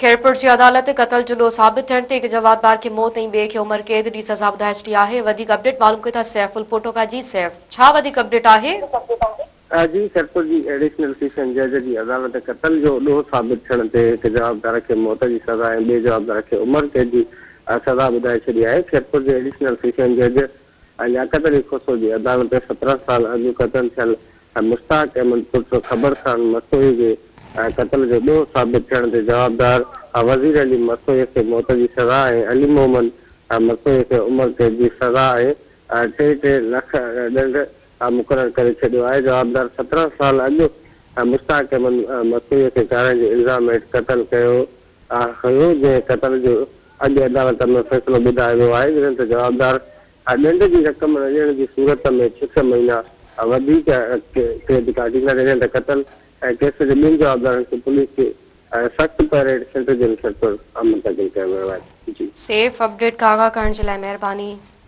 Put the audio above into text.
خيرپور جي عدالت قتل جو ڏوهه ثابت ٿيڻ تي هڪ جوابدار کي موت ۽ ٻئي کي عمر قيد جي سزا ٻڌائي ڇڏي آهي. وڌيڪ اپڊيٽ معلوم ڪيون ٿا سيف الپوٽو کان جي سيف ڇا وڌيڪ اپڊيٽ آهي؟ جي خيرپور جي ايڊيشنل سيشن جج جي عدالت قتل جو ڏوهه ثابت ٿيڻ تي هڪ جوابدار کي موت جي سزا ۽ ٻئي جوابدار کي عمر قيد جي سزا ٻڌائي ڇڏي آهي. خيرپور جي ايڊيشنل سيشن جج لياقت علي کوسو جي عدالت 17 سال اڳ قتل ٿيل مشتاق احمد پٽ خبر خان مستوئي جي قتل جو ڏوهه ثابت ٿيڻ تي جوابدار وزير علي مستوئي کي موت جي سزا ۽ علي محمد مستوئي کي عمر قيد جي سزا ۽ ٽي ٽي لک ڏنڊ مقرر ڪري ڇڏيو آهي. جوابدار 17 سال اڳ مشتاق احمد مستوئي کي ڪارنهن جي الزام هيٺ قتل ڪيو هيو، جنهن قتل جو اڄ عدالت ۾ فيصلو ٻڌايو ويو آهي، جڏهن ته جوابدار ڏنڊ جي رقم نه ڏيڻ جي صورت ۾ ڇهه مهينا وڌيڪ قيد ڪاٽيندا، جڏهن ته قتل ڪيس جي ٻن جوابدارن کي پوليس جي سخت پهري هيٺ سينٽرل جيل خيرپور منتقل ڪيو ويو آهي. جي. سيف اپڊيٽ کان آگاهه ڪرڻ جي لاء مهرباني.